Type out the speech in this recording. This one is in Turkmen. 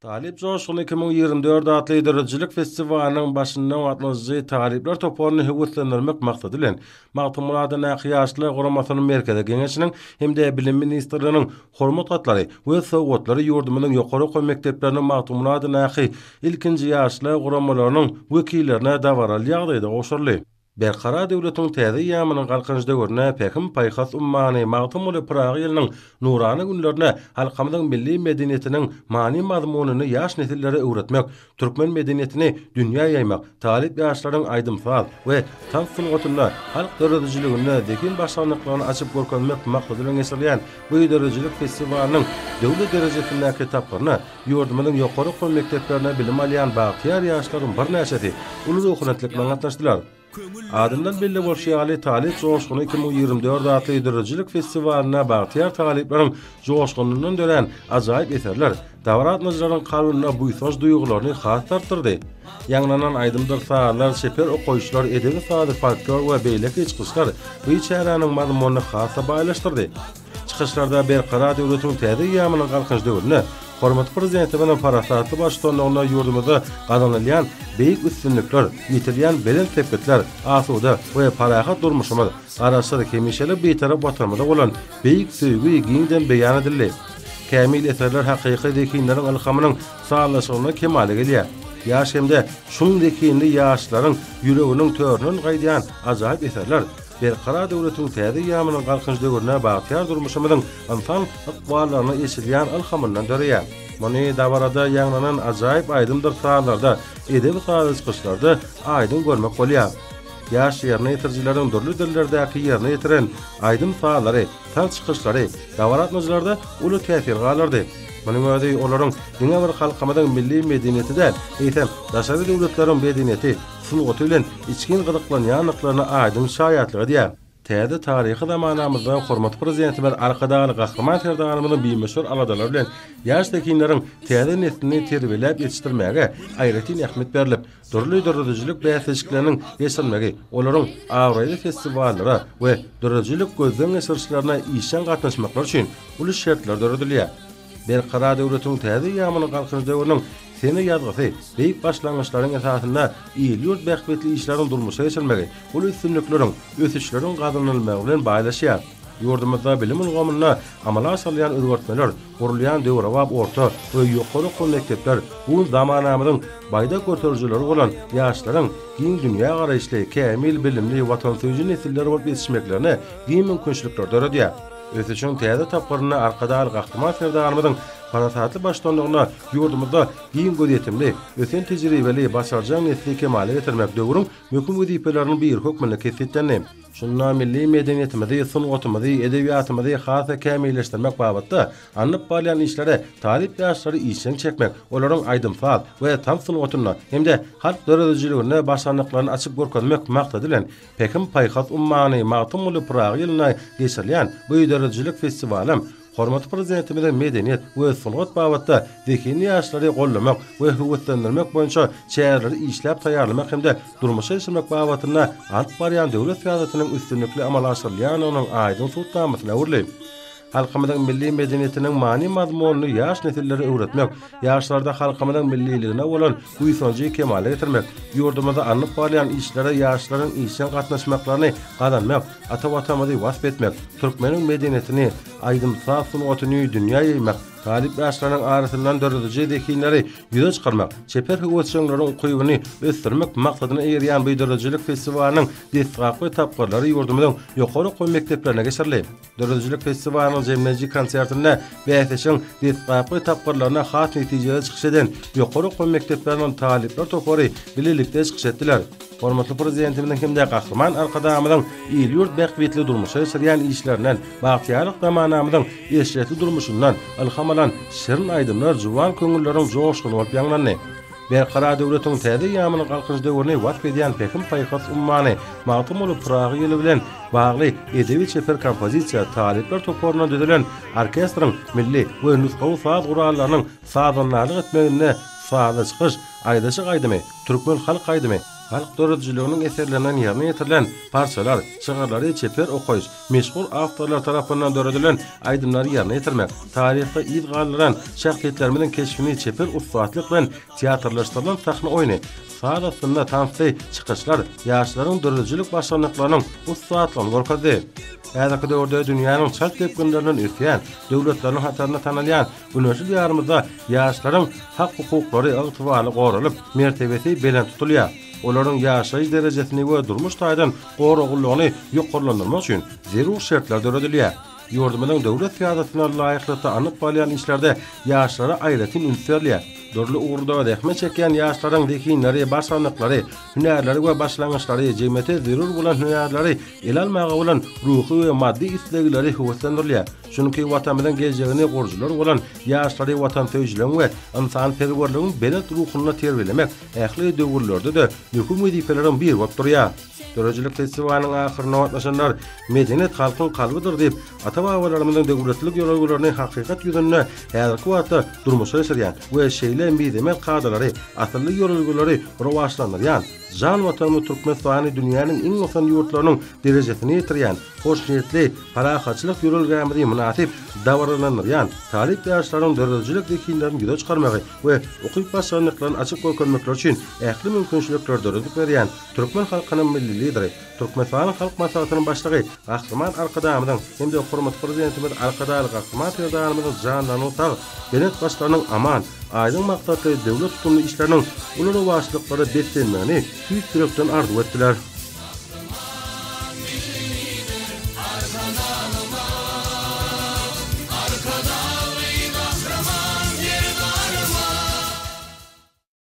Talyp joşguny 2024 atly döredijilik festiwalynyň başynda gatnaşyjy talyplar toparyny höweslendirmek maksady bilen, Magtymguly adyndaky Ýaşlar guramasynyň Merkezi Geňeşiniň hem-de Bilim ministrliginiň Hormat hatlary we sowgatlary ýurdumyzyň ýokary okuw mekdepleriniň Magtymguly adyndaky ilkinji Ýaşlar guramalarynyň wekillerine dabaraly ýagdaýda gowşuryldy. Berkarar döwletiň täze eýýamynyň Galkynyş döwründe Pähim-paýhas ummany Magtymguly Pyragy ýylynyň nurana günlerinde halkymyzyň milli medeniýetiniň many-mazmunyny ýaş nesillere öwretmek, türkmen medeniýetini dünýä ýaýmak, talyp ýaşlaryň aýdym-saz we tans sungatynda, halk döredijiliginde zehin başarnyklaryny açyp görkezmek maksady bilen geçirilýän bu döredijilik festiwalynyň döwlet derejesindäki tapgyryna Ýurdumyzyň ýokary okuw mekdeplerinde bilim alýan bagtyýar ýaşlaryň birnäçesi uly ruhubelentlik bilen gatnaşdylar. Adyndan belli bolşy ýaly, Talyp joşguny 2024 atly döredijilik festiwalynda bagtyýar talyplaryň joşgunyndan dörän ajaýyp eserler dabara gatnaşyjylaryň kalbynda buýsanç duýgularyny has-da artdyrdy. Ýaňlanan aýdymdyr sazlar, çeper okaýyşlar, edebi-sazly folklor we beýleki çykyşlar bu çäräniň mazmunyny has-da baýlaşdyrdy. Çykyşlarda Berkarar döwletiň täze eýýamynyň Galkynyş döwründe hormatly Prezidentimiziň parasatly baştutanlygynda ýurdumyzda gazanylýan beýik üstünlikler, ýetilýän belent sepgitler, asuda we parahat durmuşymyz, Garaşsyz, hemişelik Bitarap Watanymyza bolan beýik söýgi giňden beýan edildi. Kämil eserler hakyky zehinleriň ylhamynyň sazlaşygynda kemala gelýär. Ýaş hem-de çuň zehinli ýaşlaryň ýüreginiň töründen gaýdýan ajaýyp eserler Berkarar döwletiň täze eýýamynyň Galkynyş döwründe bagtyýar durmuşymyzyň ynsan ykballaryna eçilýän ylhamyndan döreýär. Muny dabarada ýaňlanan ajaýyp aýdymdyr sazlarda, edebi-sazly çykyşlarda aýdyň görmek bolýar. Ýaş ýerine ýetirijileriň dürli dillerdäki ýerine ýetiren aýdym-sazlary, tans çykyşlary dabara gatnaşyjylarda uly täsir galdyrdy. Munuň özi olaryň diňe bir halkymyzyň milli medeniýeti däl, eýsem, daşary döwletleriň medeniýeti, sungaty bilen içgin gyzyklanýandyklaryna aýdyň şaýatlyk edýär. Täze taryhy zamanamyzda hormatly Prezidentimiz Arkadagly Gahryman Serdarymyzyň bimöçber aladalary bilen ýaş zehinleriň täze neslini terbiýeläp ýetişdirmäge aýratyn ähmiýet berlip, dürli döredijilik bäsleşikleriniň geçirilmegi olaryň abraýly festiwallara we döredijilik gözden geçirişlerine işjeň gatnaşmaklary üçin uly şertler döredilýär. Berkarar döwletiň täze eýýamynyň Galkynyş döwrüniň sene ýazgysy beýik başlangyçlaryň esasynda il-ýurt bähbitli işleriň durmuşa geçirilmegi, uly üstünlikleriň, ösüşleriň gazanylmagy bilen baýlaşýar. Ýurdumyzda bilim ulgamynda amala aşyrylýan özgertmeler, gurulýan döwrebap orta we ýokary okuw mekdepler bu gün zamanamyzyň baýdak göterijileri bolan ýaşlaryň giň dünýägaraýyşly, kämil bilimli, watansöýüji nesiller bolup ýetişmeklerine giň mümkinçilikleri döredýär. Ösüşiň täze tapgyrynda Arkadagly Gahryman Serdarymyzyň parasatly baştutanlygynda ýurdumyzda giň gözýetimli, ösen tejribeli, başarjaň nesli kemala getirmek döwrüň möhüm wezipeleriniň biri hökmünde kesgitlendi. Şunda milli medeniýetimizi, sungatymyzy, edebiýatymyzy has-da kämilleşdirmek babatda alnyp barylýan işlere talyp ýaşlary işjeň çekmek, olaryň aýdym-saz we tans sungatynda hem-de halk döredijiliginde başarnyklaryny açyp görkezmek maksady bilen, Pähim-paýhas ummany Magtymguly Pyragy ýylynda geçirilýän bu döredijilik festiwalam hormatly Prezidentimiziň medeniýet we sungat babatda zehinli ýaşlary goldamak we höweslendirmek boýunça çäreleri işläp taýýarlamak hem-de durmuşa geçirmek babatynda alyp barýan döwlet syýasatynyň üstünlikli amala aşyrylýandygynyň aýdyň subutnamasyna öwrüldi. Halkymyzyň milli medeniýetiniň many-mazmunyny ýaş nesillere öwretmek, ýaşlarda halkymyzyň milliligine bolan buýsanjy kemala getirmek, ýurdumyzda alnyp barylýan işlere ýaşlaryň işjeň gatnaşmaklaryny gazanmak, ata Watanymyzy wasp etmek, türkmeniň medeniýetini, aýdym-saz sungatyny dünýä ýaýmak, talyp ýaşlaryň arasyndan dörediji zehinleri ýüze çykarmak, çeper höwesjeňleriň ukybyny ösdürmek maksadyna eýerýän bu döredijilik festiwalynyň deslapky tapgyrlary ýurdumyzyň ýokary okuw mekdeplerinde geçirildi. Döredijilik festiwalynyň jemleýji konsertinde bäsleşigiň deslapky tapgyrlarynda has netijeli çykyş eden ýokary okuw mekdepleriniň talyplar topary bilelikde çykyş etdiler. Hormatly Prezidentimiziň hem-de Gahryman Arkadagymyzyň il-ýurt bähbitli durmuşa geçirýän işlerinden, bagtyýarlyk zamanamyzyň eşretli durmuşyndan ylham alan şirin aýdymlar juwan köňülleriň joşguny bolup ýaňlandy. Berkarar döwletiň täze eýýamynyň Galkynyş döwrüni wasp edýän Pähim-paýhas ummany Magtymguly Pyragy ýyly bilen bagly edebi-çeper kompozisiýa talyplar toparyndan düzülen orkestriň milli we nusgawy saz gurallarynyň sazandarlyk etmeginde sazly çykyş, Aýdaşyk aýdymy, türkmen halk aýdymy. Halk döredijiliginiň eserlerinden ýerine ýetirilen parçalar, şygyrlary çeper okaýyş, meşhur awtorlar tarapyndan döredilen aýdymlary ýerine ýetirmek, taryhda yz galdyran şahsyýetlerimiziň keşbini çeper ussatlyk bilen teatrlaşdyrylan sahna oýny, saz astynda tansly çykyşlar ýaşlaryň döredijilik başarnyklarynyň ussatlygyny görkezdi. Häzirki döwürde dünýäniň çalt depginler bilen ösýän döwletleriniň hatarynda tanalýan güneşli Diýarymyzda ýaşlaryň hak-hukuklary ygtybarly goralyp, mertebesi belent tutulýar. Olaryň ýaşaýyş derejesini we durmuş taýdan goraglylygyny ýokarlandyrmak üçin zerur şertler döredilýär. Ýurdumyzyň döwlet syýasatyna laýyklykda alnyp barylýan işlerde ýaşlara aýratyn üns berilýär. Dürli ugurda zähmet çekýän ýaşlaryň zehinleri, başarnyklary, hünärleri we başlangyçlary, jemgyýete zerur bolan hünärleri ele almaga bolan ruhy we maddy islegleri höweslendirilýär. Çünki Watanymyzyň geljegini gurujylar bolan ýaşlary watansöýüjiligiň we ynsanperwerligiň belent ruhunda terbiýelemek ähli döwürlerde-de möhüm wezipeleriň biri bolup durýar. Döredijilik festiwalynyň ahyrynda gatnaşanlar Medeniýet halkyň kalbydyr diýip, ata-babalarymyzyň döwletlilik ýörelgelerini hakykat ýüzünde häzirki wagtda durmuşa geçirýän we şeýle mizemez kadalary, asylly ýörelgeleri rowaçlandyrýan, jan Watanymyz Türkmenistany dünýäniň iň osan ýurtlarynyň derejesine ýetirýän, hoşniýetli, parahatçylyk ýörelgämizi mynasyp dabaralandyrýan talyp ýaşlaryň döredijilik zehinlerini ýüze çykarmagy we ukyp-başarnyklaryny açyp görkezmekleri üçin ähli mümkinçilikleri döredip berýän Türkmen halkynyň Milli Lideri, Türkmenistanyň Halk Maslahatynyň Başlygy Gahryman Arkadagymyzyň hem-de hormatly Prezidentimiz Arkadagly Gahryman Serdarymyzyň janlarynyň sag, belent başlarynyň aman, aýdyň maksatly döwlet tutumly işleriniň uly rowaçlyklara beslenmegini tüýs ýürekden arzuw etdiler.